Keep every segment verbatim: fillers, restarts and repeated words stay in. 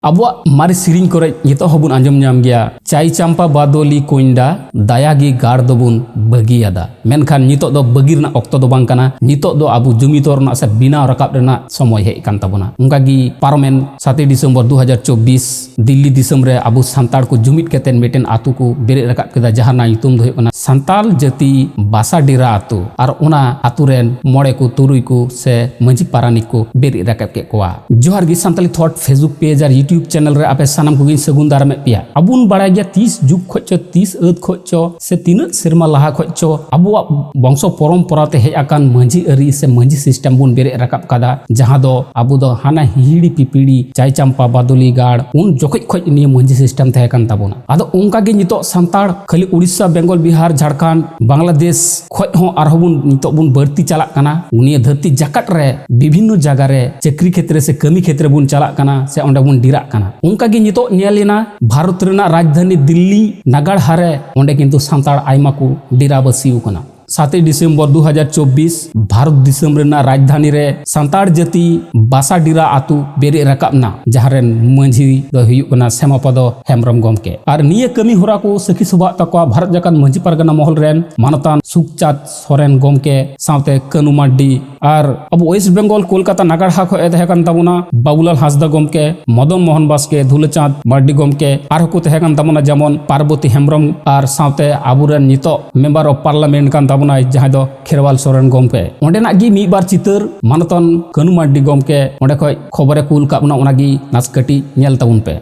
ᱟᱵᱚᱣᱟᱜ ᱢᱟᱨᱮ ᱥᱮᱨᱮᱧ ᱠᱚᱨᱮ ᱱᱤᱛᱚᱜ ᱦᱚᱸᱵᱚᱱ ᱟᱸᱡᱚᱢ ᱧᱟᱢ ᱜᱮᱭᱟ, "ᱪᱟᱭ ᱪᱟᱢᱯᱟ ᱵᱟᱫᱚᱞᱤ ᱠᱚᱧᱰᱟ, ᱫᱟᱭᱟ ᱜᱮ ᱜᱟᱲ ᱫᱚᱵᱚᱱ ᱵᱟᱹᱜᱤᱭᱟᱫᱟ᱾" ᱢᱮᱱᱠᱷᱟᱱ ᱱᱤᱛᱚᱜ ᱫᱚ ᱵᱟᱹᱜᱤ ᱨᱮᱱᱟᱜ ᱚᱠᱛᱚ ᱫᱚ ᱵᱟᱝ ᱠᱟᱱᱟ᱾ ᱱᱤᱛᱚᱜ ᱫᱚ ᱟᱵᱚ ᱡᱩᱢᱤᱫᱚᱜ ᱨᱮᱱᱟᱜ ᱥᱮ ᱵᱮᱱᱟᱣ ᱨᱟᱠᱟᱵ ᱨᱮᱱᱟᱜ ᱥᱚᱢᱚᱭ ᱦᱮᱡ ᱟᱠᱟᱱ ᱛᱟᱵᱚᱱᱟ᱾ ᱚᱱᱠᱟ ᱜᱮ ᱯᱟᱨᱚᱢᱮᱱ ᱥᱟᱛᱮᱭ ᱰᱤᱥᱮᱢᱵᱚᱨ ᱫᱩ ᱦᱟᱡᱟᱨ ᱪᱚᱵᱵᱤᱥ ᱫᱤᱞᱞᱤ ᱫᱤᱥᱚᱢ ᱨᱮ ᱟᱵᱚ ᱥᱟᱱᱛᱟᱲ ᱠᱚ ᱡᱩᱢᱤᱫ ᱠᱟᱛᱮ ᱢᱤᱫᱴᱮᱱ ᱟᱛᱳ ᱠᱚ ᱵᱮᱨᱮᱫ ᱨᱟᱠᱟᱵ ᱠᱮᱫᱟ, ᱡᱟᱦᱟᱸ ᱨᱮᱱᱟᱜ ᱧᱩᱛᱩᱢ ᱫᱚ ᱦᱩᱭᱩᱜ ᱠᱟᱱᱟ ᱥᱟᱱᱛᱟᱞ ᱡᱟᱹᱛᱤ ᱵᱟᱥᱟ ᱰᱮᱨᱟ ᱟᱛᱳ᱾ ᱟᱨ ᱚᱱᱟ ᱟᱛᱳ ᱨᱮᱱ ᱢᱚᱬᱮ ᱠᱚ, ᱛᱩᱨᱩᱭ ᱠᱚ ᱥᱮ ᱢᱟᱹᱡᱷᱤ ᱯᱟᱨᱟᱱᱤᱠ ᱠᱚ ᱵᱮᱨᱮᱫ ᱨᱟᱠᱟᱵ ᱠᱮᱫ ᱠᱚᱣᱟ᱾ ᱡᱚᱦᱟᱨ ᱜᱮ ᱥᱟᱱᱛᱟᱞᱤ ᱛᱷᱚᱴ Facebook ᱯᱮᱡᱽ ᱟᱨ YouTube ᱪᱮᱱᱮᱞ ᱨᱮ ᱟᱯᱮ ᱥᱟᱱᱟᱢ ᱠᱚᱜᱮᱧ ᱥᱟᱹᱜᱩᱱ ᱫᱟᱨᱟᱢᱮᱫ ᱯᱮᱭᱟ᱾ ᱟᱵᱚ ᱵᱚᱱ ᱵᱟᱲᱟᱭ ᱜᱮᱭᱟ, ᱛᱤᱥ ᱡᱩᱜᱽ ᱠᱷᱚᱡ ᱪᱚ, ᱛᱤᱥ ᱟᱹᱫ ᱠᱷᱚᱡ ᱪᱚ, ᱥᱮ ᱛᱤᱱᱟᱹᱜ ᱥᱮᱨᱢᱟ ᱞᱟᱦᱟ ᱠᱷᱚᱡ ᱪᱚ ᱟᱵᱚᱣᱟᱜ ᱵᱚᱝᱥᱚ ᱯᱚᱨᱚᱢᱯᱚᱨᱟ ᱛᱮ ᱦᱮᱡ ᱟᱠᱟᱱ ᱢᱟᱹᱡᱷᱤ ᱟᱹᱨᱤ ᱥᱮ ᱢᱟᱹᱡᱷᱤ ᱥᱤᱥᱴᱮᱢ ᱵᱚᱱ ᱵᱮᱨᱮᱫ ᱨᱟᱠᱟᱵ ᱠᱟᱫᱟ, ᱡᱟᱦᱟᱸ ᱫᱚ ᱟᱵᱚ ᱫᱚ ᱦᱟᱱᱟ ᱦᱤᱦᱤᱲᱤ ᱯᱤᱯᱤᱲᱤ ᱪᱟᱭ ᱪᱟᱢᱯᱟ ᱵᱟᱫᱚᱞᱤ ᱜᱟᱲ ᱩᱱ ᱡᱚᱠᱷᱚᱡ ᱠᱷᱚᱡ ᱱᱤᱭᱟᱹ ᱢᱟᱹᱡᱷᱤ ᱥᱤᱥᱴᱮᱢ ᱛᱟᱦᱮᱸ ᱠᱟᱱ ᱛᱟᱵᱚᱱᱟ᱾ ᱟᱫᱚ ᱚᱱᱠᱟ ᱜᱮ ᱱᱤᱛᱚᱜ ᱥᱟᱱᱛᱟᱲ ᱠᱷᱟᱹᱞᱤ ᱩᱲᱤᱥᱥᱟ, ᱵᱮᱝᱜᱚᱞ, ᱵᱤᱦᱟᱨ, ᱡᱷᱟᱲᱠᱷᱚᱸᱰ, ᱵᱟᱝᱞᱟᱫᱮᱥ ᱠᱷᱚᱡ ᱦᱚᱸ ᱟᱨᱦᱚᱸ ᱵᱚᱱ ᱱᱤᱛᱚᱜ ᱵᱚᱱ ᱵᱟᱹᱲᱛᱤ ᱪᱟᱞᱟᱜ ᱠᱟᱱᱟ᱾ ᱱᱤᱭᱟᱹ ᱫᱷᱟᱹᱨᱛᱤ ᱡᱟᱠᱟᱛ ᱨᱮ ᱵᱤᱵᱷᱤᱱᱱᱚ ᱡᱟᱭᱜᱟ ᱨᱮ ᱪᱟᱹᱠᱨᱤ ᱠᱷᱮᱛᱨᱮ ᱥᱮ ᱠᱟᱹᱢᱤ ᱠᱷᱮᱛᱨᱮ ᱵᱚᱱ ᱪᱟᱞᱟᱜ ᱠᱟᱱᱟ ᱥᱮ ᱚᱸᱰᱮ ᱵᱚᱱ ᱰᱮᱨᱟᱜ ᱠᱟᱱᱟ᱾ ᱚᱱᱠᱟ ᱜᱮ ᱱᱤᱛᱚᱜ ᱧᱮᱞ ᱮᱱᱟ ᱵᱷᱟᱨᱚᱛ ᱨᱮᱱᱟᱜ ᱨᱟᱡᱽᱫᱷᱟᱱᱤ ᱫᱤᱞᱞᱤ ᱱᱟᱜᱟᱲᱦᱟ ᱨᱮ, ᱚᱸᱰᱮ ᱠᱤᱱᱛᱩ ᱥᱟᱱᱛᱟᱲ ᱟᱭᱢᱟ ᱠᱚ ᱰᱮᱨᱟ ᱵᱟᱹᱥᱤ ᱟᱠᱟᱱᱟ᱾ ᱥᱟᱛᱮᱭ ᱰᱤᱥᱮᱢᱵᱚᱨ ᱫᱩ ᱦᱟᱡᱟᱨ ᱪᱚᱵᱵᱤᱥ ᱵᱷᱟᱨᱚᱛ ᱫᱤᱥᱚᱢ ᱨᱮᱱᱟᱜ ᱨᱟᱡᱽᱫᱷᱟᱱᱤ ᱨᱮ ᱥᱟᱱᱛᱟᱲ ᱡᱟᱹᱛᱤ ᱵᱟᱥᱟ ᱰᱮᱨᱟ ᱟᱛᱳ ᱵᱮᱨᱮᱫ ᱨᱟᱠᱟᱵ ᱮᱱᱟ, ᱡᱟᱦᱟᱸ ᱨᱮᱱ ᱢᱟᱹᱡᱷᱤ ᱫᱚᱭ ᱦᱩᱭᱩᱜ ᱠᱟᱱᱟ ᱥᱮᱢᱟᱯᱚᱫᱚ ᱦᱮᱢᱵᱨᱚᱢ ᱜᱚᱢᱠᱮ᱾ ᱟᱨ ᱱᱤᱭᱟᱹ ᱠᱟᱹᱢᱤ ᱦᱚᱨᱟ ᱠᱚ ᱥᱟᱹᱠᱷᱤ ᱥᱚᱵᱷᱟᱜ ᱛᱟᱠᱚᱣᱟ ᱵᱷᱟᱨᱚᱛ ᱡᱟᱠᱟᱛ ᱢᱟᱹᱡᱷᱤ ᱯᱟᱨᱜᱟᱱᱟ ᱢᱚᱦᱚᱞ ᱨᱮᱱ ᱢᱟᱱᱚᱛᱟᱱ ᱥᱩᱠᱪᱟᱸᱫᱽ ᱥᱚᱨᱮᱱ ᱜᱚᱢᱠᱮ ᱥᱟᱶᱛᱮ ᱠᱟᱹᱱᱩ ᱢᱟᱨᱰᱤ, ᱟᱨ ᱟᱵᱚ ᱳᱭᱮᱥᱴ ᱵᱮᱝᱜᱚᱞ ᱠᱳᱞᱠᱟᱛᱟ ᱱᱟᱜᱟᱲᱦᱟ ᱠᱷᱚᱱ ᱮ ᱛᱟᱦᱮᱸ ᱠᱟᱱ ᱛᱟᱵᱚᱱᱟ ᱵᱟᱵᱩᱞᱟᱞ ᱦᱟᱸᱥᱫᱟ ᱜᱚᱢᱠᱮ, ᱢᱚᱫᱚᱱ ᱢᱳᱦᱚᱱ ᱵᱟᱥᱠᱮ, ᱫᱷᱩᱞᱟᱹᱪᱟᱸᱫᱽ ᱢᱟᱨᱰᱤ ᱜᱚᱢᱠᱮ, ᱟᱨᱦᱚᱸ ᱠᱚ ᱛᱟᱦᱮᱸ ᱠᱟᱱ ᱛᱟᱵᱚᱱᱟ ᱡᱮᱢᱚᱱ ᱯᱟᱨᱵᱚᱛᱤ ᱦᱮᱢᱵᱨᱚᱢ, ᱟᱨ ᱥᱟᱶᱛᱮ ᱟᱵᱚᱨᱮᱱ ᱱᱤᱛᱚᱜ ᱢᱮᱢᱵᱟᱨ ᱚᱯᱷ ᱯᱟᱨᱞᱟᱢᱮᱱᱴ ᱠᱟᱱ ᱛᱟᱵᱚᱱᱟᱭ ᱡᱟᱦᱟᱸᱭ ᱫᱚ ᱠᱷᱮᱨᱣᱟᱞ ᱥᱚᱨᱮᱱ ᱜᱚᱢᱠᱮ᱾ ᱚᱸᱰᱮᱱᱟᱜ ᱜᱮ ᱢᱤᱫ ᱵᱟᱨ ᱪᱤᱛᱟᱹᱨ ᱢᱟᱱᱚᱛᱟᱱ ᱠᱟᱹᱱᱩ ᱢᱟᱨᱰᱤ ᱜᱚᱢᱠᱮ ᱚᱸᱰᱮ ᱠᱷᱚᱱ ᱠᱷᱚᱵᱚᱨᱮ ᱠᱩᱞ ᱠᱟᱜ ᱵᱚᱱᱟ, ᱚᱱᱟᱜᱮ ᱱᱟᱥ ᱠᱟᱹᱴᱤᱡ ᱧᱮᱞ ᱛᱟᱵᱚᱱ ᱯᱮ᱾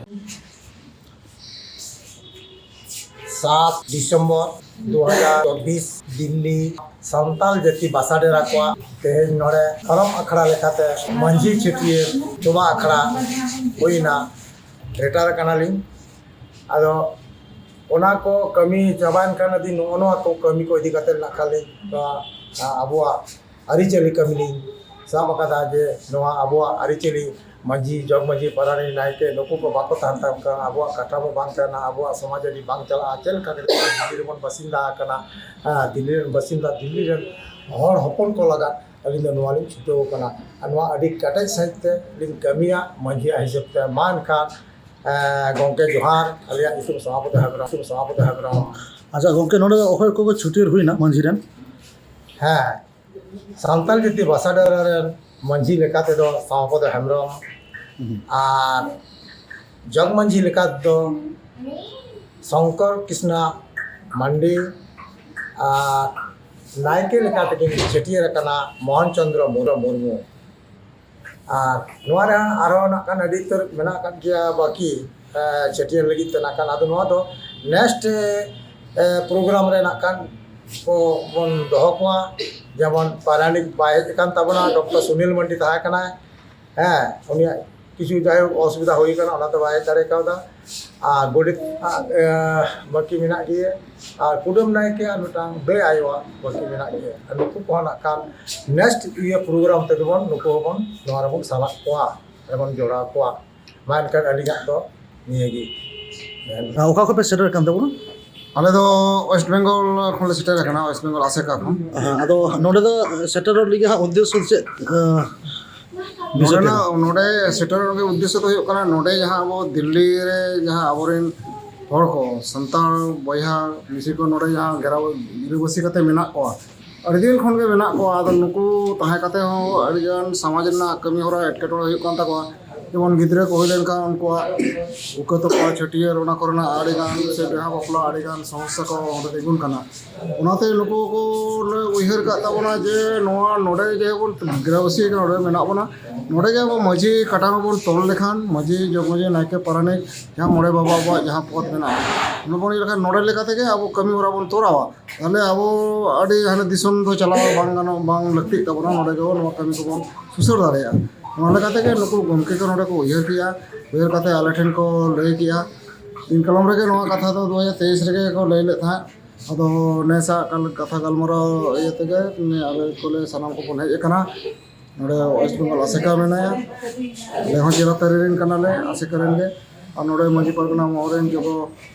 ᱥᱟᱛ ᱰᱤᱥᱮᱢᱵᱚᱨ ᱫᱩ ᱦᱟᱡᱟᱨ ᱪᱚᱵᱵᱤᱥ, ᱫᱤᱞᱞᱤ, ᱥᱟᱱᱛᱟᱞ ᱡᱟᱹᱛᱤ ᱵᱟᱥᱟ ᱰᱮᱨᱟ ᱠᱚᱣᱟᱜ ᱛᱮᱦᱮᱧ ᱱᱚᱰᱮ ᱫᱷᱚᱨᱚᱢ ᱟᱠᱷᱲᱟ ᱞᱮᱠᱟᱛᱮ ᱢᱟᱹᱡᱷᱤ ᱪᱷᱟᱹᱴᱭᱟᱹᱨ ᱡᱚᱵᱟ ᱟᱠᱷᱲᱟ ᱦᱩᱭᱱᱟ᱾ ᱨᱤᱴᱟᱭᱟᱨ ᱠᱟᱱᱟᱞᱤᱧ᱾ ᱟᱫᱚ ᱚᱱᱟ ᱠᱚ ᱠᱟᱹᱢᱤ ᱪᱟᱵᱟᱭᱮᱱ ᱠᱷᱟᱱ ᱟᱹᱫᱤ ᱱᱚᱜᱼᱚ ᱱᱚᱣᱟ ᱠᱚ ᱠᱟᱹᱢᱤ ᱠᱚ ᱤᱫᱤ ᱠᱟᱛᱮ ᱱᱟᱜ ᱠᱷᱟᱱ ᱞᱤᱧ, ᱱᱚᱣᱟ, ᱟ, ᱟᱵᱚᱣᱟᱜ ᱟᱹᱨᱤᱪᱟᱹᱞᱤ ᱠᱟᱹᱢᱤ ᱞᱤᱧ ᱥᱟᱵ ᱟᱠᱟᱫᱟ, ᱡᱮ ᱱᱚᱣᱟ ᱟᱵᱚᱣᱟᱜ ᱟᱹᱨᱤᱪᱟᱹᱞᱤ ᱢᱟᱹᱡᱷᱤ, ᱡᱚᱜᱽ ᱢᱟᱹᱡᱷᱤ, ᱯᱟᱨᱟᱱᱤᱠ, ᱱᱟᱭᱠᱮ ᱱᱩᱠᱩ ᱠᱚ ᱵᱟᱠᱚ ᱛᱟᱦᱮᱱ ᱛᱟᱵᱚᱱ ᱠᱷᱟᱱ ᱟᱵᱚᱣᱟᱜ ᱠᱟᱛᱷᱟ ᱦᱚᱸ ᱵᱟᱝ ᱛᱟᱦᱮᱱᱟ, ᱟᱵᱚᱣᱟᱜ ᱥᱚᱢᱟᱡᱽ ᱟᱹᱨᱤ ᱵᱟᱝ ᱪᱟᱞᱟᱜᱼᱟ᱾ ᱪᱮᱫ ᱞᱮᱠᱟ ᱠᱟᱛᱮ ᱫᱤᱞᱞᱤ ᱨᱮᱵᱚᱱ ᱵᱟᱥᱤᱱᱫᱟ ᱟᱠᱟᱱᱟ, ᱦᱮᱸ, ᱫᱤᱞᱞᱤ ᱨᱮᱱ ᱵᱟᱥᱤᱱᱫᱟ, ᱫᱤᱞᱞᱤ ᱨᱮᱱ ᱦᱚᱲ ᱦᱚᱯᱚᱱ ᱠᱚ ᱞᱟᱜᱟᱫ ᱟᱹᱞᱤᱧ ᱫᱚ ᱱᱚᱣᱟ ᱞᱤᱧ ᱪᱷᱩᱴᱟᱹᱣ ᱠᱟᱱᱟ᱾ ᱟᱨ ᱱᱚᱣᱟ ᱟᱹᱰᱤ ᱠᱮᱴᱮᱡ ᱥᱟᱺᱦᱤᱡ ᱛᱮ ᱞᱤᱧ ᱠᱟᱹᱢᱤᱭᱟ ᱢᱟᱹᱡᱷᱤᱭᱟᱜ ᱦᱤᱥᱟᱹᱵ ᱛᱮ᱾ ᱢᱟ ᱮᱱᱠᱷᱟᱱ, ᱮᱸ, ᱜᱚᱢᱠᱮ ᱡᱚᱦᱟᱨ, ᱟᱞᱮᱭᱟᱜ ᱧᱩᱛᱩᱢ ᱥᱚᱵᱷᱟᱯᱚᱛᱤ ᱦᱮᱢᱵᱨᱚᱢ, ᱥᱚᱵᱷᱟᱯᱚᱛᱤ ᱦᱮᱢᱵᱨᱚᱢ᱾ ᱟᱪᱪᱷᱟ ᱜᱚᱢᱠᱮ, ᱱᱚᱰᱮ ᱫᱚ ᱚᱠᱚᱭ ᱠᱚᱠᱚ ᱪᱷᱟᱹᱴᱭᱟᱹᱨ ᱦᱩᱭᱱᱟ ᱢᱟᱹᱡᱷᱤ ᱨᱮᱱ? ᱦᱮᱸ, ᱥᱟᱱᱛᱟᱲ ᱡᱟᱹᱛᱤ ᱵᱟᱥᱟ ᱰᱟᱸᱜᱟ ᱨᱮᱱ ᱢᱟᱹᱡᱷᱤ ᱞᱮᱠᱟ ᱛᱮᱫᱚ ᱥᱚᱵᱷᱟᱯᱚᱛᱤ ᱦᱮᱢᱵᱨᱚᱢ, ᱟᱨ ᱡᱚᱜᱽ ᱢᱟᱹᱡᱷᱤ ᱞᱮᱠᱟ ᱛᱮᱫᱚ ᱥᱚᱝᱠᱚᱨ ᱠᱨᱤᱥᱱᱟ ᱢᱟᱱᱰᱤ, ᱟᱨ ᱱᱟᱭᱠᱮ ᱞᱮᱠᱟ ᱛᱮᱠᱤᱱ ᱪᱷᱟᱹᱴᱭᱟᱹᱨ ᱟᱠᱟᱱᱟ ᱢᱳᱦᱚᱱ ᱪᱚᱸᱫᱽᱨᱚ ᱢᱩᱨ-, ᱢᱩᱨᱢᱩ᱾ ᱟᱨ ᱱᱚᱣᱟ ᱨᱮ ᱟᱨᱦᱚᱸ ᱱᱟᱜ ᱠᱷᱟᱱ ᱟᱹᱰᱤ ᱩᱛᱟᱹᱨ ᱢᱮᱱᱟᱜ ᱟᱠᱟᱫ ᱜᱮᱭᱟ ᱵᱟᱹᱠᱤ, ᱮ, ᱪᱷᱟᱹᱴᱭᱟᱹᱨ ᱞᱟᱹᱜᱤᱫ ᱛᱮ ᱱᱟᱜ ᱠᱷᱟᱱ᱾ ᱟᱫᱚ ᱱᱚᱣᱟ ᱫᱚ next, ᱮ, program ᱨᱮ ᱱᱟᱜ ᱠᱷᱟᱱ ᱠᱚ ᱵᱚᱱ ᱫᱚᱦᱚ ᱠᱚᱣᱟ᱾ ᱡᱮᱢᱚᱱ ᱯᱟᱨᱟᱱᱤᱠ ᱵᱟᱭ ᱦᱮᱡ ᱟᱠᱟᱱ ᱛᱟᱵᱚᱱᱟ, ᱰᱚᱠᱴᱚᱨ ᱥᱩᱱᱤᱞ ᱢᱟᱱᱰᱤ ᱛᱟᱦᱮᱸ ᱠᱟᱱᱟᱭ᱾ ᱦᱮᱸ, ᱩᱱᱤᱭᱟᱜ ᱠᱤᱪᱷᱩ ᱡᱟᱭᱦᱳᱠ ᱚᱥᱩᱵᱤᱫᱷᱟ ᱦᱩᱭ ᱟᱠᱟᱱᱟ, ᱚᱱᱟᱛᱮ ᱵᱟᱭ ᱦᱮᱡ ᱫᱟᱲᱮ ᱠᱟᱣᱫᱟ᱾ ᱟᱨ ᱜᱚᱰᱮᱛ, ᱟᱜ, ᱮ, ᱵᱟᱹᱠᱤ ᱢᱮᱱᱟᱜ ᱜᱮᱭᱟ, ᱟᱨ ᱠᱩᱰᱟᱹᱢ ᱱᱟᱭᱠᱮ ᱟᱨ ᱢᱤᱫᱴᱟᱝ ᱵᱮ ᱟᱭᱳᱣᱟᱜ ᱵᱟᱹᱠᱤ ᱢᱮᱱᱟᱜ ᱜᱮᱭᱟ᱾ ᱟᱨ ᱱᱩᱠᱩ ᱠᱚᱦᱚᱸ ᱱᱟᱜ ᱠᱷᱟᱱ next ᱤᱭᱟᱹ program ᱛᱮᱫᱚ ᱵᱚᱱ ᱱᱩᱠᱩ ᱦᱚᱸᱵᱚᱱ ᱱᱚᱣᱟ ᱨᱮᱵᱚᱱ ᱥᱟᱞᱟᱜ ᱠᱚᱣᱟ, ᱨᱮᱵᱚᱱ ᱡᱚᱲᱟᱣ ᱠᱚᱣᱟ᱾ ᱢᱟ ᱮᱱᱠᱷᱟᱱ ᱟᱹᱞᱤᱧᱟᱜ ᱫᱚ ᱱᱤᱭᱟᱹ ᱜᱮ᱾ ᱟᱨ ᱚᱠᱟ ᱠᱷᱚᱱ ᱯᱮ ᱥᱮᱴᱮᱨ ᱟᱠᱟᱱ ᱛᱟᱵᱚᱱᱟ? ᱟᱞᱮ ᱫᱚ ᱳᱭᱮᱥᱴ ᱵᱮᱝᱜᱚᱞ ᱠᱷᱚᱱᱞᱮ ᱥᱮᱴᱮᱨ ᱟᱠᱟᱱᱟ, ᱳᱭᱮᱥᱴ ᱵᱮᱝᱜᱚᱞ ᱟᱥᱮᱠᱟ ᱠᱷᱚᱱ᱾ ᱦᱮᱸ, ᱟᱫᱚ ᱱᱚᱰᱮ ᱫᱚ ᱥᱮᱴᱮᱨᱚᱜ ᱞᱟᱹᱜᱤᱫ ᱦᱟᱸᱜ ᱩᱫᱽᱫᱮᱥᱥᱚ ᱫᱚ ᱪᱮᱫ, ᱟᱸ, ᱵᱤᱥᱚᱭ ᱛᱮ? ᱱᱚᱰᱮᱱᱟᱜ, ᱱᱚᱰᱮ ᱥᱮᱴᱮᱨᱚᱜ ᱞᱟᱹᱜᱤᱫ ᱩᱫᱽᱫᱮᱥᱥᱚ ᱫᱚ ᱦᱩᱭᱩᱜ ᱠᱟᱱᱟ, ᱱᱚᱰᱮ ᱡᱟᱦᱟᱸ ᱟᱵᱚ ᱫᱤᱞᱞᱤ ᱨᱮ ᱡᱟᱦᱟᱸ ᱟᱵᱚᱨᱮᱱ ᱦᱚᱲ ᱠᱚ, ᱥᱟᱱᱛᱟᱲ ᱵᱚᱭᱦᱟ ᱢᱤᱥᱤ ᱠᱚ ᱱᱚᱰᱮ ᱡᱟᱦᱟᱸ ᱜᱮᱨᱟ-, ᱜᱤᱨᱟᱹᱵᱟᱹᱥᱤ ᱠᱟᱛᱮ ᱢᱮᱱᱟᱜ ᱠᱚᱣᱟ, ᱟᱹᱰᱤ ᱫᱤᱱ ᱠᱷᱚᱱ ᱜᱮ ᱢᱮᱱᱟᱜ ᱠᱚᱣᱟ᱾ ᱟᱫᱚ ᱱᱩᱠᱩ ᱛᱟᱦᱮᱸ ᱠᱟᱛᱮ ᱦᱚᱸ ᱟᱹᱰᱤᱜᱟᱱ ᱥᱚᱢᱟᱡᱽ ᱨᱮᱱᱟᱜ ᱠᱟᱹᱢᱤ ᱦᱚᱨᱟ ᱮᱴᱠᱮᱴᱚᱬᱮ ᱦᱩᱭᱩᱜ ᱠᱟᱱ ᱛᱟᱠᱚᱣᱟ᱾ ᱡᱮᱢᱚᱱ ᱜᱤᱫᱽᱨᱟᱹ ᱠᱚ ᱦᱩᱭ ᱞᱮᱱᱠᱷᱟᱱ ᱩᱱᱠᱩᱣᱟᱜ ᱩᱠᱟᱹ ᱛᱟᱠᱚᱣᱟ ᱪᱷᱟᱹᱴᱭᱟᱹᱨ, ᱚᱱᱟ ᱠᱚᱨᱮᱱᱟᱜ ᱟᱹᱰᱤᱜᱟᱱ ᱥᱮ ᱵᱤᱦᱟ ᱵᱟᱯᱞᱟ ᱟᱹᱰᱤᱜᱟᱱ ᱥᱚᱢᱚᱥᱥᱟ ᱠᱚ ᱚᱸᱰᱮ ᱛᱤᱸᱜᱩᱱ ᱠᱟᱱᱟ᱾ ᱚᱱᱟᱛᱮ ᱱᱩᱠᱩ ᱠᱚ ᱞᱮ ᱩᱭᱦᱟᱹᱨ ᱠᱟᱜ ᱛᱟᱵᱚᱱᱟ ᱡᱮ ᱱᱚᱣᱟ ᱱᱚᱰᱮ ᱡᱮ ᱵᱚᱱ ᱜᱤᱨᱟᱹᱵᱟᱹᱥᱤ ᱠᱟᱱᱟ, ᱱᱚᱰᱮ ᱢᱮᱱᱟᱜ ᱵᱚᱱᱟ, ᱱᱚᱰᱮ ᱜᱮ ᱟᱵᱚ ᱢᱟᱹᱡᱷᱤ ᱠᱟᱴᱟᱝ ᱵᱚᱱ ᱛᱚᱞ ᱞᱮᱠᱷᱟᱱ, ᱢᱟᱹᱡᱷᱤ, ᱡᱚᱜᱽ ᱢᱟᱹᱡᱷᱤ, ᱱᱟᱭᱠᱮ, ᱯᱟᱨᱟᱱᱤᱠ, ᱡᱟᱦᱟᱸ ᱢᱚᱬᱮ ᱵᱟᱵᱟ ᱟᱵᱚᱣᱟᱜ ᱡᱟᱦᱟᱸ ᱯᱚᱫᱽ ᱢᱮᱱᱟᱜᱼᱟ, ᱚᱱᱟ ᱵᱚᱱ ᱤᱭᱟᱹ ᱞᱮᱠᱷᱟᱱ ᱱᱚᱰᱮ ᱞᱮᱠᱟ ᱛᱮᱜᱮ ᱟᱵᱚ ᱠᱟᱹᱢᱤ ᱦᱚᱨᱟ ᱵᱚᱱ ᱛᱚᱨᱟᱣᱟ᱾ ᱛᱟᱦᱞᱮ ᱟᱵᱚ ᱟᱹᱰᱤ ᱦᱟᱱᱮ ᱫᱤᱥᱚᱢ ᱫᱚ ᱪᱟᱞᱟᱣ ᱵᱟᱝ ᱜᱟᱱᱚᱜ, ᱵᱟᱝ ᱞᱟᱹᱠᱛᱤᱜ ᱛᱟᱵᱚᱱᱟ, ᱱᱚᱰᱮ ᱜᱮᱵᱚᱱ ᱱᱚᱣᱟ ᱠᱟᱹᱢᱤ ᱠᱚᱵᱚᱱ ᱥᱩᱥᱟᱹᱨ ᱫᱟᱲᱮᱭᱟᱜᱼᱟ᱾ ᱚᱱᱟ ᱞᱮᱠᱟ ᱛᱮᱜᱮ ᱱᱩᱠᱩ ᱜᱚᱢᱠᱮ ᱠᱚ ᱱᱚᱰᱮ ᱠᱚ ᱩᱭᱦᱟᱹᱨ ᱠᱮᱜᱼᱟ, ᱩᱭᱦᱟᱹᱨ ᱠᱟᱛᱮ ᱟᱞᱮ ᱴᱷᱮᱱ ᱠᱚ ᱞᱟᱹᱭ ᱠᱮᱜᱼᱟ᱾ ᱫᱤᱱ ᱠᱟᱞᱚᱢ ᱨᱮᱜᱮ ᱱᱚᱣᱟ ᱠᱟᱛᱷᱟ ᱫᱚ ᱫᱩ ᱦᱟᱡᱟᱨ ᱛᱮᱭᱤᱥ ᱨᱮᱜᱮ ᱠᱚ ᱞᱟᱹᱭ ᱞᱮᱫ ᱛᱟᱦᱮᱸᱫ᱾ ᱟᱫᱚ ᱱᱮᱥᱟᱜ ᱠᱟᱞ-, ᱠᱟᱛᱷᱟ ᱜᱟᱞᱢᱟᱨᱟᱣ ᱤᱭᱟᱹ ᱛᱮᱜᱮ ᱟᱞᱮ ᱠᱚᱞᱮ ᱥᱟᱱᱟᱢ ᱠᱚᱵᱚᱱ ᱦᱮᱡ ᱟᱠᱟᱱᱟ᱾ ᱱᱚᱰᱮ ᱳᱭᱮᱥᱴ ᱵᱮᱝᱜᱚᱞ ᱟᱥᱮᱠᱟ ᱢᱮᱱᱟᱭᱟ, ᱟᱞᱮ ᱦᱚᱸ ᱡᱮᱞᱟ ᱛᱟᱹᱨᱤ ᱨᱮᱱ ᱠᱟᱱᱟᱞᱮ, ᱟᱥᱮᱠᱟ ᱨᱮᱱ ᱜᱮ᱾ ᱟᱨ ᱱᱚᱰᱮ ᱢᱟᱹᱡᱷᱤ ᱯᱟᱨᱜᱟᱱᱟ ᱢᱚᱦᱚᱞ ᱨᱮᱱ ᱡᱚᱛᱚ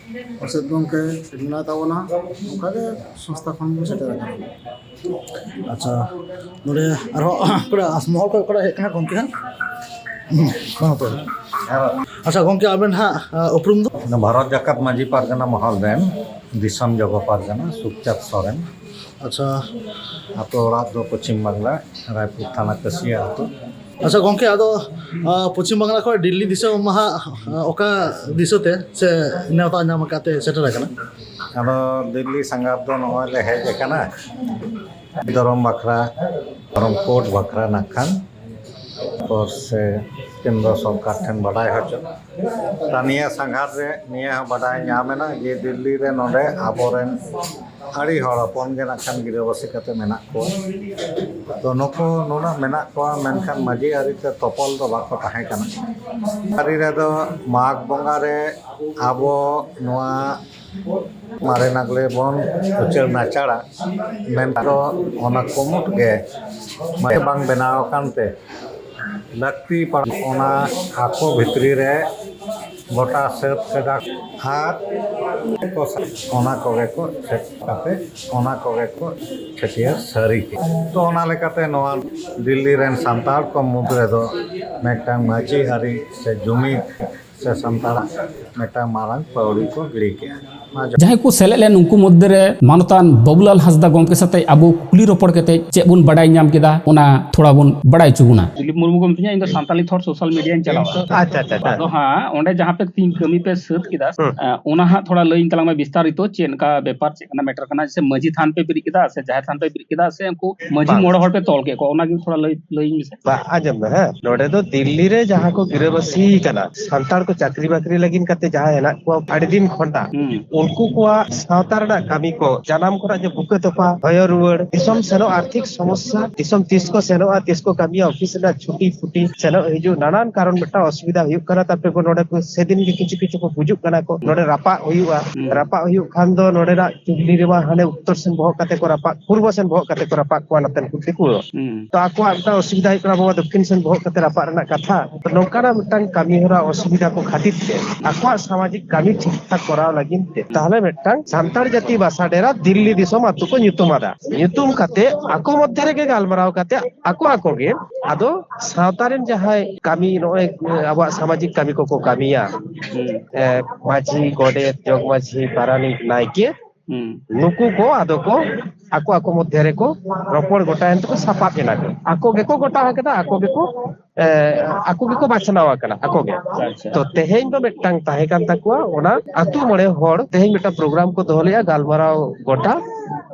ᱯᱟᱨᱥᱮᱛ ᱜᱚᱢᱠᱮ ᱢᱮᱱᱟᱭ ᱛᱟᱵᱚᱱᱟ, ᱚᱱᱠᱟᱜᱮ ᱥᱚᱝᱥᱛᱷᱟ ᱠᱷᱚᱱ ᱵᱚᱱ ᱥᱮᱴᱮᱨ ᱟᱠᱟᱱᱟ᱾ ᱟᱪᱪᱷᱟ, ᱱᱚᱰᱮ ᱟᱨᱦᱚᱸ ᱚᱠᱚᱭ ᱢᱚᱦᱚᱞ ᱠᱷᱚᱱ ᱚᱠᱚᱭ ᱦᱮᱡ ᱠᱟᱱᱟ ᱜᱚᱢᱠᱮ ᱦᱟᱸᱜ? ᱦᱩᱸ, ᱢᱟ ᱛᱚᱵᱮ᱾ ᱟᱪᱪᱷᱟ ᱜᱚᱢᱠᱮ, ᱟᱵᱮᱱ ᱦᱟᱸᱜ ᱟ, ᱩᱯᱨᱩᱢ ᱫᱚ? ᱵᱷᱟᱨᱚᱛ ᱡᱟᱠᱟᱛ ᱢᱟᱹᱡᱷᱤ ᱯᱟᱨᱜᱟᱱᱟ ᱢᱚᱦᱚᱞ ᱨᱮᱱ ᱫᱤᱥᱚᱢ ᱡᱚᱜᱚ ᱯᱟᱨᱜᱟᱱᱟ ᱥᱩᱠᱪᱟᱸᱫᱽ ᱥᱚᱨᱮᱱ᱾ ᱟᱪᱪᱷᱟ᱾ ᱟᱛᱳ ᱚᱲᱟᱜ ᱫᱚ ᱯᱚᱪᱷᱤᱢ ᱵᱟᱝᱞᱟ, ᱨᱟᱭᱯᱩᱨ ᱛᱷᱟᱱᱟ, ᱠᱟᱹᱥᱤᱭᱟ ᱟᱛᱳ᱾ ᱟᱪᱪᱷᱟ ᱜᱚᱢᱠᱮ, ᱟᱫᱚ ᱟ, ᱯᱚᱪᱷᱤᱢ ᱵᱟᱝᱞᱟ ᱠᱷᱚᱱ ᱫᱤᱞᱞᱤ ᱫᱤᱥᱚᱢ ᱢᱟ ᱦᱟᱸᱜ ᱟ, ᱚᱠᱟ ᱫᱤᱥᱟᱹ ᱛᱮ ᱥᱮ ᱱᱮᱣᱛᱟ ᱧᱟᱢ ᱟᱠᱟᱫ ᱛᱮ ᱥᱮᱴᱮᱨ ᱟᱠᱟᱱᱟ? ᱟᱫᱚ ᱫᱤᱞᱞᱤ ᱥᱟᱸᱜᱷᱟᱨ ᱫᱚ ᱱᱚᱜᱼᱚᱭ ᱞᱮ ᱦᱮᱡ ᱟᱠᱟᱱᱟ ᱫᱷᱚᱨᱚᱢ ᱵᱟᱠᱷᱨᱟ, ᱫᱷᱚᱨᱚᱢ ᱠᱳᱰ ᱵᱟᱠᱷᱨᱟ ᱱᱟᱜ ᱠᱷᱟᱱ ᱛᱚᱨ ᱥᱮ ᱠᱮᱱᱫᱨᱚ ᱥᱚᱨᱠᱟᱨ ᱴᱷᱮᱱ ᱵᱟᱰᱟᱭ ᱦᱚᱪᱚ᱾ ᱛᱟ ᱱᱤᱭᱟᱹ ᱥᱟᱸᱜᱷᱟᱨ ᱨᱮ ᱱᱤᱭᱟᱹ ᱦᱚᱸ ᱵᱟᱰᱟᱭ ᱧᱟᱢ ᱮᱱᱟ ᱡᱮ ᱫᱤᱞᱞᱤ ᱨᱮ ᱱᱚᱰᱮ ᱟᱵᱚᱨᱮᱱ ᱟᱹᱰᱤ ᱦᱚᱲ ᱦᱚᱯᱚᱱ ᱜᱮ ᱱᱟᱜ ᱠᱷᱟᱱ ᱜᱤᱨᱟᱹᱵᱟᱹᱥᱤ ᱠᱟᱛᱮ ᱢᱮᱱᱟᱜ ᱠᱚᱣᱟ᱾ ᱛᱚ ᱱᱩᱠᱩ ᱱᱩᱱᱟᱹᱜ ᱢᱮᱱᱟᱜ ᱠᱚᱣᱟ, ᱢᱮᱱᱠᱷᱟᱱ ᱢᱟᱹᱡᱷᱤ ᱟᱹᱨᱤ ᱛᱮ ᱛᱚᱯᱚᱞ ᱫᱚ ᱵᱟᱠᱚ ᱛᱟᱦᱮᱸ ᱠᱟᱱᱟ᱾ ᱟᱹᱨᱤ ᱨᱮᱫᱚ ᱢᱟᱜᱽ ᱵᱚᱸᱜᱟ ᱨᱮ ᱟᱵᱚ ᱱᱚᱣᱟ ᱢᱟᱨᱮ ᱱᱟᱜᱽᱞᱮ ᱵᱚᱱ ᱩᱪᱟᱹᱲ ᱱᱟᱪᱟᱲᱟ, ᱢᱮᱱᱫᱚ ᱚᱱᱟ ᱠᱩᱢᱩᱴ ᱜᱮ ᱵᱟᱝ ᱵᱮᱱᱟᱣ ᱟᱠᱟᱱ ᱛᱮ ᱞᱟᱹᱠᱛᱤ ᱯᱟᱲᱟᱜ ᱚᱱᱟ ᱟᱠᱚ ᱵᱷᱤᱛᱨᱤ ᱨᱮ ᱜᱚᱴᱟ ᱥᱟᱹᱛ ᱯᱷᱮᱰᱟᱛ ᱟᱨ ᱠᱚ ᱥᱟ-, ᱚᱱᱟ ᱠᱚᱜᱮ ᱠᱚ ᱪᱮᱫ ᱠᱟᱛᱮ ᱚᱱᱟ ᱠᱚᱜᱮ ᱠᱚ ᱪᱷᱟᱹᱴᱭᱟᱹᱨ ᱥᱟᱹᱨᱤ ᱠᱮᱫ᱾ ᱛᱚ ᱚᱱᱟ ᱞᱮᱠᱟᱛᱮ ᱱᱚᱣᱟ ᱫᱤᱞᱞᱤ ᱨᱮᱱ ᱥᱟᱱᱛᱟᱲ ᱠᱚ ᱢᱩᱫᱽ ᱨᱮᱫᱚ ᱢᱤᱫᱴᱟᱝ ᱢᱟᱹᱡᱷᱤ ᱟᱹᱨᱤ ᱥᱮ ᱡᱩᱢᱤᱫ ᱥᱮ ᱥᱟᱱᱛᱟᱲᱟᱜ ᱢᱤᱫᱴᱟᱝ ᱢᱟᱨᱟᱝ ᱯᱟᱹᱣᱲᱤ ᱠᱚ ᱜᱤᱲᱤ ᱠᱮᱫᱼᱟ᱾ ᱡᱟᱦᱟᱸᱭ ᱠᱚ ᱥᱮᱞᱮᱫ ᱞᱮᱱ ᱩᱱᱠᱩ ᱢᱚᱫᱽᱫᱷᱮ ᱨᱮ ᱢᱟᱱᱚᱛᱟᱱ ᱵᱟᱹᱵᱩᱞᱟᱞ ᱦᱟᱸᱥᱫᱟ ᱜᱚᱢᱠᱮ ᱥᱟᱛᱮ ᱟᱵᱚ ᱠᱩᱠᱞᱤ ᱨᱚᱯᱚᱲ ᱠᱟᱛᱮ ᱪᱮᱫ ᱵᱚᱱ ᱵᱟᱰᱟᱭ ᱧᱟᱢ ᱠᱮᱫᱟ, ᱚᱱᱟ ᱛᱷᱚᱲᱟ ᱵᱚᱱ ᱵᱟᱰᱟᱭ ᱦᱚᱪᱚ ᱵᱚᱱᱟ᱾ ᱫᱤᱞᱤᱯ ᱢᱩᱨᱢᱩ ᱠᱚ ᱢᱤᱛᱟᱹᱧᱟ, ᱤᱧ ᱫᱚ ᱥᱟᱱᱛᱟᱞᱤ ᱛᱷᱚᱨ ᱥᱳᱥᱟᱞ ᱢᱤᱰᱤᱭᱟᱧ ᱪᱟᱞᱟᱣᱟ᱾ ᱟᱪᱪᱷᱟ, ᱟᱪᱪᱷᱟ, ᱟᱪᱪᱷᱟ᱾ ᱟᱫᱚ ᱦᱟᱸᱜ ᱚᱸᱰᱮ ᱡᱟᱦᱟᱸ ᱯᱮ ᱛᱤᱧ ᱠᱟᱹᱢᱤ ᱯᱮ ᱥᱟᱹᱛ ᱠᱮᱫᱟ, ᱦᱩᱸ᱾ ᱮᱸ, ᱚᱱᱟ ᱦᱟᱸᱜ ᱛᱷᱚᱲᱟ ᱞᱟᱹᱭᱟᱹᱧ ᱛᱟᱞᱟᱝ ᱢᱮ ᱵᱤᱥᱛᱟᱨᱤᱛᱚ, ᱪᱮᱫ ᱞᱮᱠᱟ ᱵᱮᱯᱟᱨ, ᱪᱮᱫ ᱞᱮᱠᱟᱱᱟᱜ ᱢᱮᱴᱟᱨ ᱠᱟᱱᱟ, ᱥᱮ ᱢᱟᱹᱡᱷᱤ ᱛᱷᱟᱱ ᱯᱮ ᱵᱮᱨᱮᱫ ᱠᱮᱫᱟ, ᱥᱮ ᱡᱟᱦᱮᱨ ᱛᱷᱟᱱ ᱯᱮ ᱵᱮᱨᱮᱫ ᱠᱮᱫᱟ, ᱥᱮ ᱩᱱᱠᱩ ᱢᱟᱹᱡᱷᱤ ᱵᱟᱝ᱾ ᱢᱚᱬᱮ ᱦᱚᱲ ᱯᱮ ᱛᱚᱞ ᱠᱮᱫ ᱠᱚᱣᱟ, ᱚᱱᱟᱜᱮ ᱛᱷᱚᱲᱟ ᱞᱟᱹᱭ, ᱞᱟᱹᱭᱟᱹᱧ ᱢᱮᱥᱮ᱾ ᱵᱟ, ᱟᱸᱡᱚᱢ ᱢᱮ, ᱦᱮᱸ, ᱱᱚᱰᱮ ᱫᱚ ᱫᱤᱞᱞᱤ ᱨᱮ ᱡᱟᱦᱟᱸ ᱠᱚ ᱜᱤᱨᱟᱹᱵᱟᱹᱥᱤ ᱠᱟᱱᱟ, ᱥᱟᱱᱛᱟᱲ ᱠᱚ ᱪᱟᱹᱠᱨᱤ ᱵᱟᱹᱠᱨᱤ ᱞᱟᱹᱜᱤᱫ ᱠᱟᱛᱮ ᱡᱟᱦᱟᱸ ᱦᱮᱱᱟᱜ ᱠᱚᱣᱟ ᱟᱹᱰᱤ ᱫᱤᱱ ᱠᱷᱚᱱᱟᱜ, ᱦᱩᱸ᱾ ᱩᱱᱠᱩ ᱠᱚᱣᱟᱜ ᱥᱟᱶᱛᱟ ᱨᱮᱱᱟᱜ ᱠᱟᱹᱢᱤ ᱠᱚ, ᱡᱟᱱᱟᱢ ᱠᱷᱚᱱᱟᱜ ᱡᱮ ᱵᱩᱠᱟᱹ ᱛᱚᱯᱟ, ᱦᱚᱭᱚ ᱨᱩᱣᱟᱹᱲ, ᱫᱤᱥᱚᱢ ᱥᱮᱱᱚᱜ ᱟᱨᱛᱷᱤᱠ ᱥᱚᱢᱚᱥᱥᱟ, ᱫᱤᱥᱚᱢ ᱛᱤᱥ ᱠᱚ ᱥᱮᱱᱚᱜᱼᱟ, ᱛᱤᱥ ᱠᱚ ᱠᱟᱹᱢᱤᱭᱟ, ᱚᱯᱷᱤᱥ ᱨᱮᱱᱟᱜ ᱪᱷᱩᱴᱤ ᱯᱷᱩᱴᱤ, ᱥᱮᱱᱚᱜ ᱦᱤᱡᱩᱜ, ᱱᱟᱱᱟᱱ ᱠᱟᱨᱚᱱ ᱢᱤᱫᱴᱟᱝ ᱚᱥᱩᱵᱤᱫᱷᱟ ᱦᱩᱭᱩᱜ ᱠᱟᱱᱟ᱾ ᱛᱟᱨᱯᱚᱨᱮ ᱱᱚᱰᱮ ᱠᱚ ᱥᱮᱫᱤᱱ ᱜᱮ ᱠᱤᱪᱷᱩ ᱠᱤᱪᱷᱩ ᱠᱚ ᱜᱩᱡᱩᱜ ᱠᱟᱱᱟ ᱠᱚ, ᱱᱚᱰᱮ ᱨᱟᱯᱟᱜ ᱦᱩᱭᱩᱜᱼᱟ᱾ ᱨᱟᱯᱟᱜ ᱦᱩᱭᱩᱜ ᱠᱷᱟᱱ ᱫᱚ ᱱᱚᱰᱮᱱᱟᱜ ᱪᱩᱜᱽᱞᱤ ᱨᱮᱢᱟ ᱦᱟᱱᱮ ᱩᱛᱛᱚᱨ ᱥᱮᱱ ᱵᱚᱦᱚᱜ ᱠᱟᱛᱮ ᱠᱚ ᱨᱟᱯᱟᱜ, ᱯᱩᱨᱵᱚ ᱥᱮᱱ ᱵᱚᱦᱚᱜ ᱠᱟᱛᱮ ᱠᱚ ᱨᱟᱯᱟᱜ ᱠᱚᱣᱟ ᱱᱚᱛᱮᱱ ᱠᱚ ᱫᱤᱠᱩ ᱫᱚ᱾ ᱛᱚ ᱟᱠᱚᱣᱟᱜ ᱢᱤᱫᱴᱟᱝ ᱚᱥᱩᱵᱤᱫᱷᱟ ᱦᱩᱭᱩᱜ ᱠᱟᱱᱟ, ᱟᱵᱚ ᱢᱟ ᱫᱚᱠᱠᱷᱤᱱ ᱥᱮᱱ ᱵᱚᱦᱚᱜ ᱠᱟᱛᱮ ᱨᱟᱯᱟᱜ ᱨᱮᱱᱟᱜ ᱠᱟᱛᱷᱟ᱾ ᱛᱚ ᱱᱚᱝᱠᱟᱱᱟᱜ ᱢᱤᱫᱴᱟᱝ ᱠᱟᱹᱢᱤ ᱦᱚᱨᱟ ᱚᱥᱩᱵᱤᱫᱷᱟ ᱠᱚ ᱠᱷᱟᱹᱛᱤᱨ ᱛᱮ ᱟᱠᱚᱣᱟᱜ ᱥᱟᱢᱟᱡᱤᱠ ᱠᱟᱹᱢᱤ ᱴᱷᱤᱠ ᱴᱷᱟᱠ ᱠᱚᱨᱟᱣ ᱞᱟᱹᱜᱤᱫ ᱛᱮ ᱛᱟᱦᱞᱮ ᱢᱤᱫᱴᱟᱝ ᱥᱟᱱᱛᱟᱲ ᱡᱟᱹᱛᱤ ᱵᱟᱥᱟ ᱰᱮᱨᱟ ᱫᱤᱞᱞᱤ ᱫᱤᱥᱚᱢ ᱟᱛᱳ ᱠᱚ ᱧᱩᱛᱩᱢ ᱟᱫᱟ᱾ ᱧᱩᱛᱩᱢ ᱠᱟᱛᱮ ᱟᱠᱚ ᱢᱚᱫᱽᱫᱷᱮ ᱨᱮᱜᱮ ᱜᱟᱞᱢᱟᱨᱟᱣ ᱠᱟᱛᱮ ᱟᱠᱚ ᱟᱠᱚ ᱜᱮ ᱟᱫᱚ ᱥᱟᱶᱛᱟ ᱨᱮᱱ ᱡᱟᱦᱟᱸᱭ ᱠᱟᱹᱢᱤ, ᱱᱚᱜᱼᱚᱭ ᱟᱵᱚᱣᱟᱜ ᱥᱟᱢᱟᱡᱤᱠ ᱠᱟᱹᱢᱤ ᱠᱚᱠᱚ ᱠᱟᱹᱢᱤᱭᱟ, ᱮ, ᱢᱟᱹᱡᱷᱤ, ᱜᱚᱰᱮᱛ, ᱡᱚᱜᱽ ᱢᱟᱹᱡᱷᱤ, ᱯᱟᱨᱟᱱᱤᱠ, ᱱᱟᱭᱠᱮ, ᱱᱩᱠᱩ ᱠᱚ ᱟᱫᱚ ᱠᱚ ᱟᱠᱚ ᱟᱠᱚ ᱢᱚᱫᱽᱫᱷᱮ ᱨᱮᱠᱚ ᱨᱚᱯᱚᱲ ᱜᱚᱴᱟᱭᱮᱱ ᱛᱮᱠᱚ ᱥᱟᱯᱟᱵ ᱮᱱᱟ ᱠᱚ᱾ ᱟᱠᱚ ᱜᱮᱠᱚ ᱜᱚᱴᱟ ᱟᱠᱟᱫᱟ, ᱟᱠᱚ ᱜᱮᱠᱚ, ᱮ, ᱟᱠᱚ ᱜᱮᱠᱚ ᱵᱟᱪᱷᱱᱟᱣ ᱟᱠᱟᱱᱟ ᱟᱠᱚ ᱜᱮ᱾ ᱛᱚ ᱛᱮᱦᱮᱧ ᱫᱚ ᱢᱤᱫᱴᱟᱝ ᱛᱟᱦᱮᱸ ᱠᱟᱱ ᱛᱟᱠᱚᱣᱟ, ᱚᱱᱟ ᱟᱹᱛᱩ ᱢᱚᱬᱮ ᱦᱚᱲ ᱛᱮᱦᱮᱧ ᱢᱤᱫᱴᱟᱝ ᱯᱨᱳᱜᱨᱟᱢ ᱠᱚ ᱫᱚᱦᱚ ᱞᱮᱫᱼᱟ, ᱜᱟᱞᱢᱟᱨᱟᱣ ᱜᱚᱴᱟ,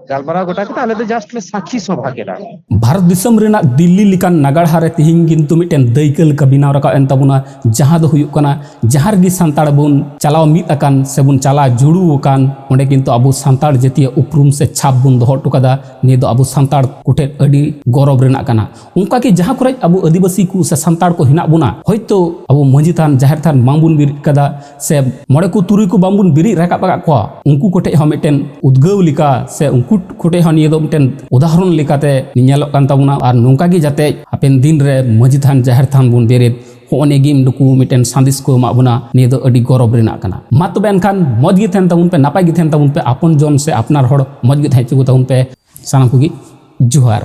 ᱜᱟᱞᱢᱟᱨᱟᱣ ᱜᱚᱴᱟ ᱠᱟᱛᱮ ᱟᱞᱮ ᱫᱚ ᱡᱟᱥᱴ ᱞᱮ ᱥᱟᱹᱠᱷᱤ ᱥᱚᱵᱷᱟ ᱠᱮᱫᱟ᱾ ᱵᱷᱟᱨᱚᱛ ᱫᱤᱥᱚᱢ ᱨᱮᱱᱟᱜ ᱫᱤᱞᱞᱤ ᱞᱮᱠᱟᱱ ᱱᱟᱜᱟᱲ ᱦᱟᱨᱮ ᱛᱮᱦᱮᱧ ᱠᱤᱱᱛᱩ ᱢᱤᱫᱴᱮᱱ ᱫᱟᱹᱭᱠᱟᱹ ᱞᱮᱠᱟ ᱵᱮᱱᱟᱣ ᱨᱟᱠᱟᱵ ᱮᱱ ᱛᱟᱵᱚᱱᱟ, ᱡᱟᱦᱟᱸ ᱫᱚ ᱦᱩᱭᱩᱜ ᱠᱟᱱᱟ ᱡᱟᱦᱟᱸ ᱨᱮᱜᱮ ᱥᱟᱱᱛᱟᱲ ᱵᱚᱱ ᱪᱟᱞᱟᱣ ᱢᱤᱫ ᱟᱠᱟᱱ ᱥᱮᱵᱚᱱ ᱪᱟᱞᱟᱣ ᱡᱩᱲᱩ ᱟᱠᱟᱱ, ᱚᱸᱰᱮ ᱠᱤᱱᱛᱩ ᱟᱵᱚ ᱥᱟᱱᱛᱟᱲ ᱡᱟᱹᱛᱤᱭᱟᱜ ᱩᱯᱨᱩᱢ ᱥᱮ ᱪᱷᱟᱯ ᱵᱚᱱ ᱫᱚᱦᱚ ᱦᱚᱴᱚ ᱠᱟᱫᱟ᱾ ᱱᱤᱭᱟᱹ ᱫᱚ ᱟᱵᱚ ᱥᱟᱱᱛᱟᱲ ᱠᱚᱴᱷᱮᱱ ᱟᱹᱰᱤ ᱜᱚᱨᱚᱵᱽ ᱨᱮᱱᱟᱜ ᱠᱟᱱᱟ᱾ ᱚᱱᱠᱟᱜᱮ ᱡᱟᱦᱟᱸ ᱠᱚᱨᱮ ᱟᱵᱚ ᱟᱹᱫᱤᱵᱟᱹᱥᱤ ᱠᱚ ᱥᱮ ᱥᱟᱱᱛᱟᱲ ᱠᱚ ᱦᱮᱱᱟᱜ ᱵᱚᱱᱟ, ᱦᱚᱭᱛᱳ ᱟᱵᱚ ᱢᱟᱹᱡᱷᱤ ᱛᱷᱟᱱ, ᱡᱟᱦᱮᱨ ᱛᱷᱟᱱ ᱵᱟᱝᱵᱚᱱ ᱵᱮᱨᱮᱫ ᱠᱟᱫᱟ, ᱥᱮ ᱢᱚᱬᱮ ᱠᱚ ᱛᱩᱨᱩᱭ ᱠᱚ ᱵᱟᱝᱵᱚᱱ ᱵᱮᱨᱮᱫ ᱨᱟᱠᱟᱵ ᱟᱠᱟᱫ ᱠᱚᱣᱟ, ᱩᱱᱠᱩ ᱠᱚᱴᱷᱮᱡ ᱦᱚᱸ ᱢᱤᱫᱴᱮᱱ ᱩᱫᱽᱜᱟᱹᱣ ᱞᱮᱠᱟ ᱥᱮ ᱩᱱᱠᱩ ᱠᱚᱴᱷᱮᱡ ᱦᱚᱸ ᱱᱤᱭᱟᱹ ᱫᱚ ᱢᱤᱫᱴᱮᱱ ᱩᱫᱟᱦᱚᱨᱚᱱ ᱞᱮᱠᱟᱛᱮ ᱧᱮᱞᱚᱜ ᱠᱟᱱ ᱛᱟᱵᱚᱱᱟ᱾ ᱟᱨ ᱱᱚᱝᱠᱟ ᱜᱮ ᱡᱟᱛᱮ ᱦᱟᱯᱮᱱ ᱫᱤᱱ ᱨᱮ ᱢᱟᱹᱡᱷᱤ ᱛᱷᱟᱱ, ᱡᱟᱦᱮᱨ ᱛᱷᱟᱱ ᱵᱚᱱ ᱵᱮᱨᱮᱫ, ᱦᱚᱸᱜᱼᱚ ᱱᱤᱭᱟᱹ ᱜᱮ ᱱᱩᱠᱩ ᱢᱤᱫᱴᱮᱱ ᱥᱟᱸᱫᱮᱥ ᱠᱚ ᱮᱢᱟᱜ ᱵᱚᱱᱟ᱾ ᱱᱤᱭᱟᱹ ᱫᱚ ᱟᱹᱰᱤ ᱜᱚᱨᱚᱵᱽ ᱨᱮᱱᱟᱜ ᱠᱟᱱᱟ᱾ ᱢᱟ ᱛᱚᱵᱮ ᱮᱱᱠᱷᱟᱱ ᱢᱚᱡᱽ ᱜᱮ ᱛᱟᱦᱮᱱ ᱛᱟᱵᱚᱱ ᱯᱮ, ᱱᱟᱯᱟᱭ ᱜᱮ ᱛᱟᱦᱮᱱ ᱛᱟᱵᱚᱱ ᱯᱮ, ᱟᱯᱚᱱ ᱡᱚᱱ ᱥᱮ ᱟᱯᱱᱟᱨ ᱦᱚᱲ ᱢᱚᱡᱽ ᱜᱮ ᱛᱟᱦᱮᱸ ᱦᱚᱪᱚ ᱠᱚ ᱛᱟᱵᱚᱱ ᱯᱮ᱾ ᱥᱟᱱᱟᱢ ᱠᱚᱜᱮ ᱡᱚᱦᱟᱨ᱾